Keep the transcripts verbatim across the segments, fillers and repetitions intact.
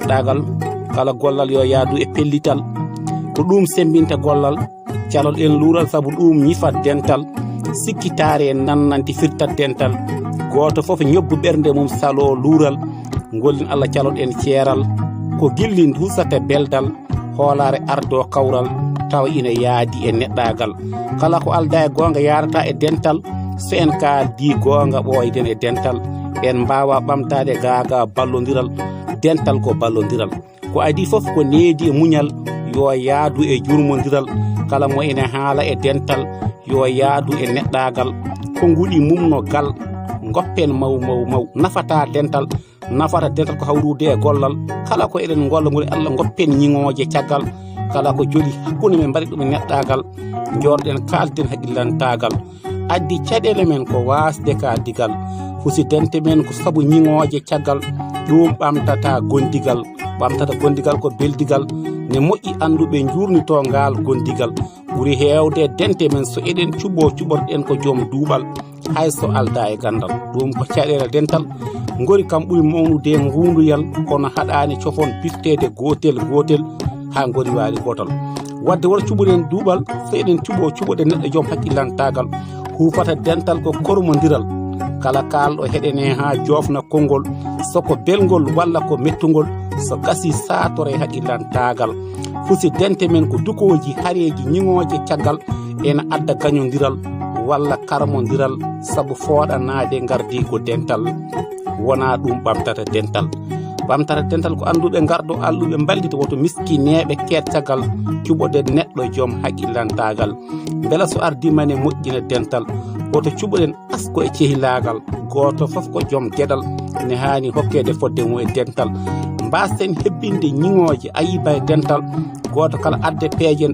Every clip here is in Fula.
Ɗagal, kala gollal yo yaadu e pellital. Ko ɗum sembinta gollal, calol en luural sabu ɗum ñifat dental. Sikkitaare en nannanti firtat dental. Gooto fof ñobbu ɓernde mum salo luural. Ngollin Allah calol en ceeral. Ko gilli ndusata beldal. Hoolaare ardo kawral tawa ina yaadi e neɗɗaagal. Kala ko alda e goonga yaarata e dental. So en kaaldi goonga ɓooyden e dental. En mbaawa ɓamtaade gaaga ballondiral. Dental ko ballondiral. Ko adii fof ko needi e muñal, yo yaadu e jurmondiral. Kala mo ene haala e dental, yo yaadu e neɗɗaagal. Ko nguɗi mum no gal, ngoppen maw, maw, maw. Nafata dental, nafata dental ko hawrude e gollal. Kala ko eɗen ngolla ngoni Allah, ngoppen ñiŋooje caggal. Kala ko joli hakkunde men mbaɗi ɗum e neɗɗaagal. Njooɗoɗen kaalden haqqillantaagal. Addi caɗeele men ko waasde ka digal. Fusi dente men ko sabu ñiŋooje caggal. Ɗum ɓamtata gondigal. Ɓamtata gondigal ko beldigal. Ne moƴƴi annduɓe njuurnito ngaal gondigal. Ɓuri heewde dente men so eɗen cuɓo cuɓorɗen ko joom duuɓal. Hay so alda e ganndal. Ɗum ko caɗeele dental. Ngori kam ɓuri mawnude nguunduyal, kono haɗaani cofon bifteede gootel gootel haa ngori waali gootal. Wadde wota cuɓoren duuɓal, so eɗen cuɓo cuɓoɗe neɗɗo joom haqqillantaagal. Huufata dental ko kormondiral. Kala kaalɗo heɗene haa joofna konngol, so ko belngol walla ko mettungol, so gasi saatore haqqillantaagal. Fusi dente men ko dukooji, hareeji, ñiŋooje caggal ena adda gañondiral walla karmondiral, sabu fooɗanaade ngardi ko dental. Wona ɗum ɓamtata dental. Ɓamtata dental ko annduɓe ngardo alluɓe mballita woto miskineeɓe keed caggal cuɓoɗen neɗɗo joom haqqillantaagal. Mbela so ardii mane moƴƴina dental. Woto cuɓoɗen asko e cehilaagal. Gooto fof ko joom geɗal ne haani hokkeede fodde mum e dental. Mbaasten hebbinde ñiŋooje ayiba e dental. Gooto kala adde peeje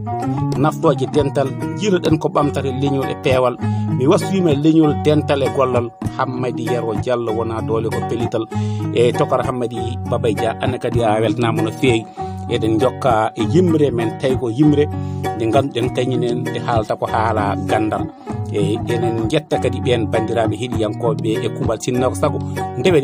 naftooje dental. Jiiloɗen ko ɓamtata leñol e peewal. Mi waswiima leñol dental e gollal. Hammadi Yero Jallo wona doole ko pellital. E tokar Hammadi Babay Dia, anne kadi a weltanaama no feewi. Eɗen njokka e yimre men tawi ko yimre nde ngannduɗen kañum en nde haalta ko haala ganndal. E eɗen njetta kadi ɓeen banndiraaɓe heɗiyankooɓe e kuuɓal sinno ko sago ndewen